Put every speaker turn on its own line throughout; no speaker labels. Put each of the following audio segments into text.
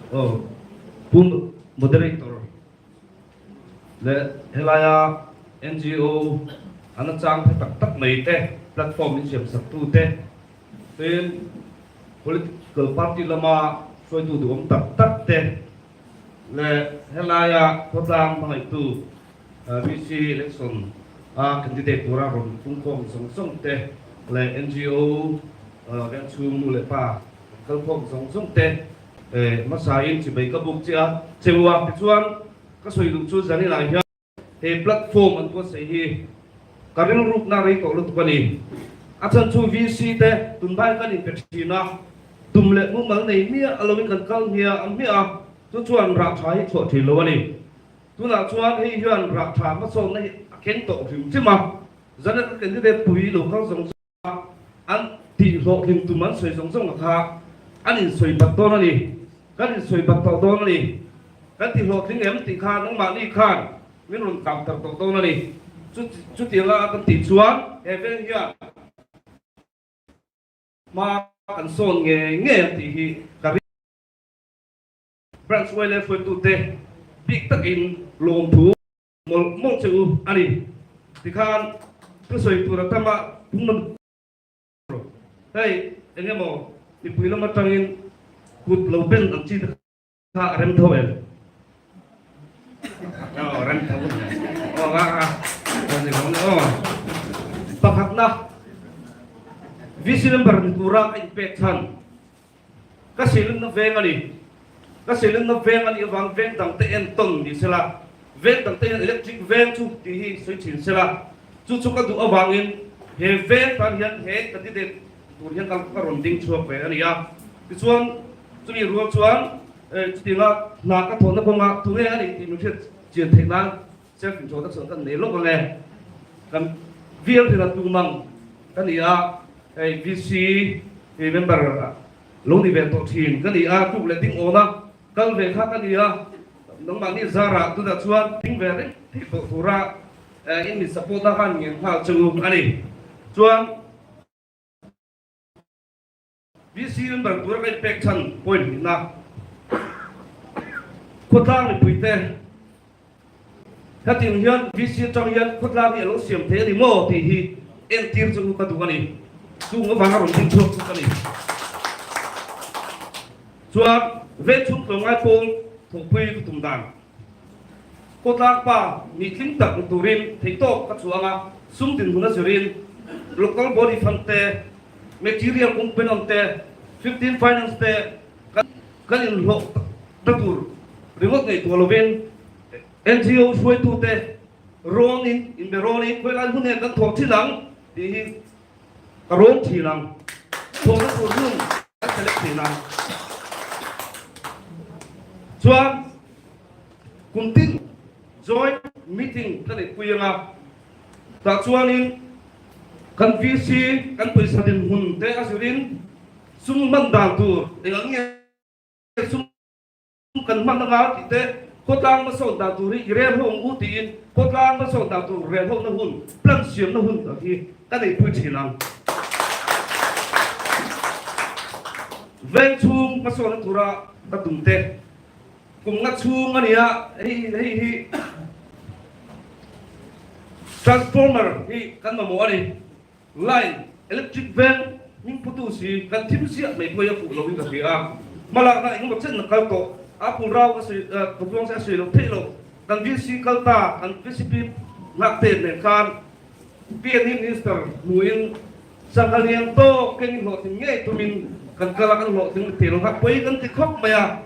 Aw Pu Moderator leh helaia NGO an a chang phe tak tak mai te platform min siam sak tu te tin political party lama hruaitu duhawm tak tak te leh helaia khawtlang hmangaihtu VC election a candidate tura rawn pungkhawm zawng zawng te leh NGO vengchhung nu leh pa kalkhawm zawng zawng te hmasain chibai ka buk che a, cheu a tichuan ka sawi duh chu zaninah hian he platform an buatsaih hi ka rilrukna rei tawh lutuk a ni. A chhan chu VC te tunhmain kan inpe thin a, tum leh mumal nei miah lovin kan kal hmiah hmiah a, chu chuan rah tha hi chhuah thin lo a ni. Tunah chuan hei hian rah tha hmasawnna hi a keng tawh hrim hrim a, zana ka candidate pui lo kal zawng zawng An tih hlawhtling tum an sawi zawng zawng kha an insawi bat dawn a ni. Kan insawi bat tawh dawn a ni. Kan ti hlawhtling em tih kha nangmahni khan min rawn counter tawh dawn a ni. Chutianga kan tih chuan he veng hian hma kan sawn ngei ngei ang tih hi ka ring. Branch YLA hruaitute bik takin lawmthu. Mawlh mawlh che u a ni. Tikhan thusawi tur a tam a, pung hei eng emaw mipui lam atangin kut lo ben ang chi te kha a rem tho em? Aw rem tho aw a a ni lo aw. Pakhatna VC member ni tura ka inpek chhan Ka silinna veng a ni. Ka silinna veng a nih avang veng dangte entawn ni sela, veng dangte hian electric veng chu tih hi sawi thin sela, chu chu ka duh avangin he veng tan hian he candidate tur hian ka ka rawn ding chhuak ve a ni a. Tichuan chumi rual chuan chutianga hna ka thawhna kawngah tunge a nih tih min hriat chian theih nan self introduction kan nei lawk ang e. Kan vial thin a tumang ka ni a, hei VC member lo ni ve tawh thin ka ni a, tluk leh ding awna kal ve kha ka ni a, nangmahni zarah tunah chuan ding ve reng thei tawh tura in min support a khan ngen nghal chu a ni. Chuan. VC member tura ka inpek chhan point hnihna khawtlang mipuite hetiang hian VC atang hian khawtlang hi a lo siam thei a ni maw tih hi entir chu ka duh a ni. Chung avanga rawn ding chhuak chu ka ni. Chuan vengchhung tlawmngai pawl thawhpui ka tum dan. Khawtlang pa nih tling tak ni turin theihtawk ka chhuah anga sum dinhmun a zirin local body fund te, material component te, 15 finance te kan inhlawh ta tur ringawt ngaihtuah lovin NGO hruaitute rawnin inbe rawnin khawilai hun hian kan thawh thin ang tih hi ka rawn thin ang. Thawhna tur hun kan select thin ang. Chuan kum tin joint meeting ka neihpui anga tah chuanin kan VC kan pawisa dinhmun te a zirin sum hman dan tur eng ang nge sum kan hman anga tih te khawtlang hmasawn dan tur hi i rel ho ang u tiin khawtlang hmasawn dan tur rel ho na hun plan siam na hun tak hi ka neihpui thin ang. Veng chhung hmasawnna tura ka tum te kum nga chhung a nia hei hei hi transformer hi kan mamawh a ni. Line, electric veng hming putu si kan thim ziah mai pawh hi a fuh loin ka hria a, hmalakna engemaw chen a kal tawh, Apple rau a sawi, Tawpuang se a sawi loh theih loh, kan VC kal ta, kan VCP nghak te nen khan PNE Minister hmuin sangha lian tawk kengin hlawhtling ngei tumin kan kal a, kan hlawhtling thei lo kha pawi kan ti khawp mai a,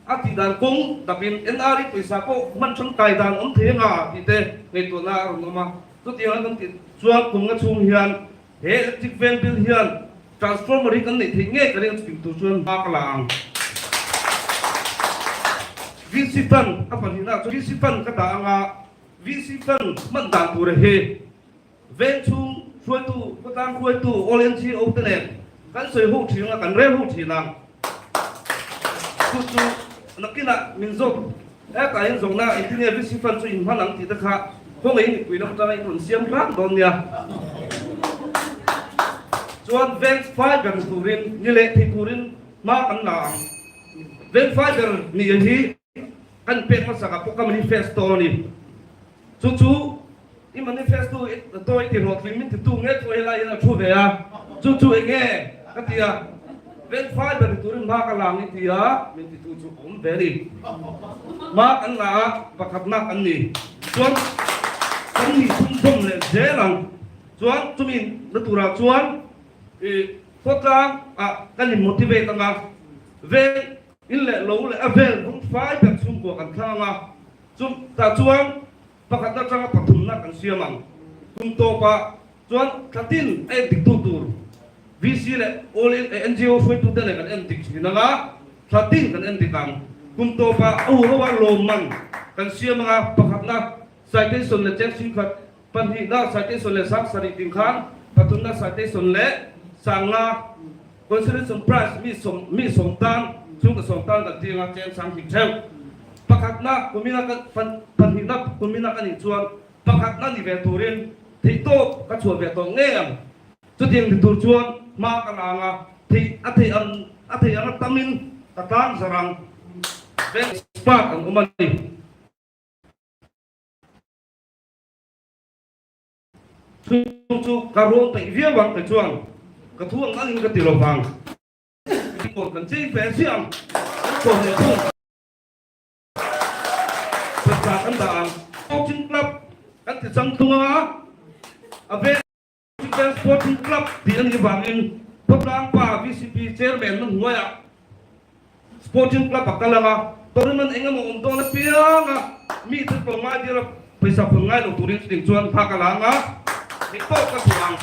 a tih dan kawng dapin NRE pawisa pawh hman tangkai dan awm thei anga tih te ngaihtuahna a rawn awm a. Chutiang kan tih chuan kum nga chhung hian he electric veng bill hian transformer hi kan neih theih ngei ka ring a chutiang tur chuan hma ka la ang. VC fund a pahnihna ah chuan VC fund ka dah anga VC fund hman dan tur hi veng chhung hruaitu khawtlang hruaitu all NGO te nen kan sawi ho thin anga kan rel ho thin ang. Chu chu nakinah min zawt hetah hian zawhna engtin nge VC fund chu in hman ang tih te kha khawngaih mipui lam atanga in rawn siam hram dawn nia. Chuan veng fai ber turin ni leh thei turin hma kan la ang. Veng fai ber nih hi kan pek hmasakah pawh ka manifesto a ni. Chu chu i manifesto to i ti hlawhtling min titu nge chu helai hian a thu ve a, chu chu eng nge ka ti a, veng fai ber ni turin hma ka lang i ti a, min titu chu a awm ve a ni. Hma kan la a, pakhatna kan ni. Chuan kan nih chhunzawm leh zel ang. Chuan chumi na turah chuan i Khawtlang ah kan in motivate anga, veng in leh lo leh a vel hmang fai ber chhungkua kan thlang anga, chu tah chuan pakhatna atanga pathumna kan siam ang. Kum tawpah chuan thlatin a endik tu tur VC leh All in NGO hruaitute nen kan endik thin anga, thlatin kan endik ang. Kum tawpah a huho a lawmman kan siam anga, pakhatna citation leh cheng chhingkhat Pahnihna citation leh 7000 ting khan pathumna citation leh 5000 consolation prize mi sawm mi sawm tan chhungkaw sawm tan kan ti anga cheng 2000 theuh. Pakhatna kumina kan pahnihna kumina ka nih chuan pakhatna ni ve turin theihtawp ka chhuah ve tawh ngei ang. Chutiang ni tur chuan hma ka la anga theih a theih ang a theih anga tamin ka tlang zar ang. Bank expert an awm a ni. Chung chu ka rawn peih viau ang kei chuan ka thu ang angin ka ti lo vang. Kawn kan chei ve chiah ang, kan kawn leh thung. Pawisa kan dah ang. Coaching club kan ti chang thung anga a veng Chicken Sporting Club tih a nih vangin Khawtlang pa VCP Chairman na hnuaiah Sporting Club a kal ang a, tournament eng emaw awm dawn apiang a mi te tlawm ngai tir a, pawisa khawn ngai lo turin chuting chuan hma ka la ang a, theih tawk ka chhuah ang.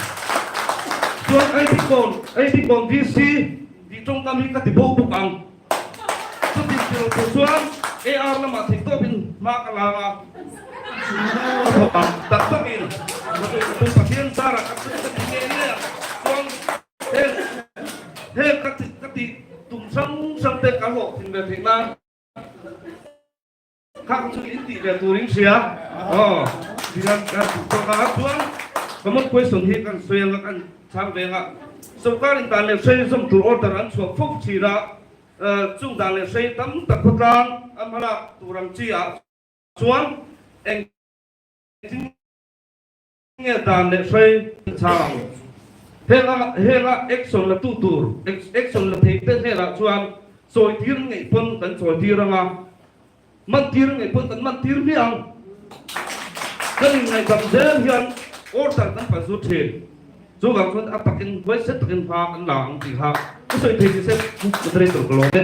Chuan ID kawn, ID kawn VC tih tawngkam hi ka ti bo bawk ang. Chutin ti lo tur chuan AR lamah theih tawpin hma ka la ang a, ka thawk ang tak takin Pathian zarah ka ti ngei ngei ang. Chuan heng heng ka ti ka tih tum hrang hrang te ka hlawhtling ve theih nan Kha chu in tih ve tur in hria. Aw, tihian kan duh tawk a, chuan common question hi kan sawi anga kan chhang ve anga sorkar in dan leh hrei zawm tur order an chhuah fo thin a, chung dan leh hrei tam tak khawtlang a hmalak tur ang chi ah chuan engtin Nge dan leh hrei chang ang? Henga henga action la tu tur, action la thei te hnenah chuan chawi tir ngeih pawn kan chawi tir anga, man tir ngeih pawn kan man tir hmiah ang. Kan inngaihzam zel hian order kan pan zut thin. Chuvang chuan a takin huaisen takin hma kan la ang tih kha ka sawi thei si se moderator ka lawm e.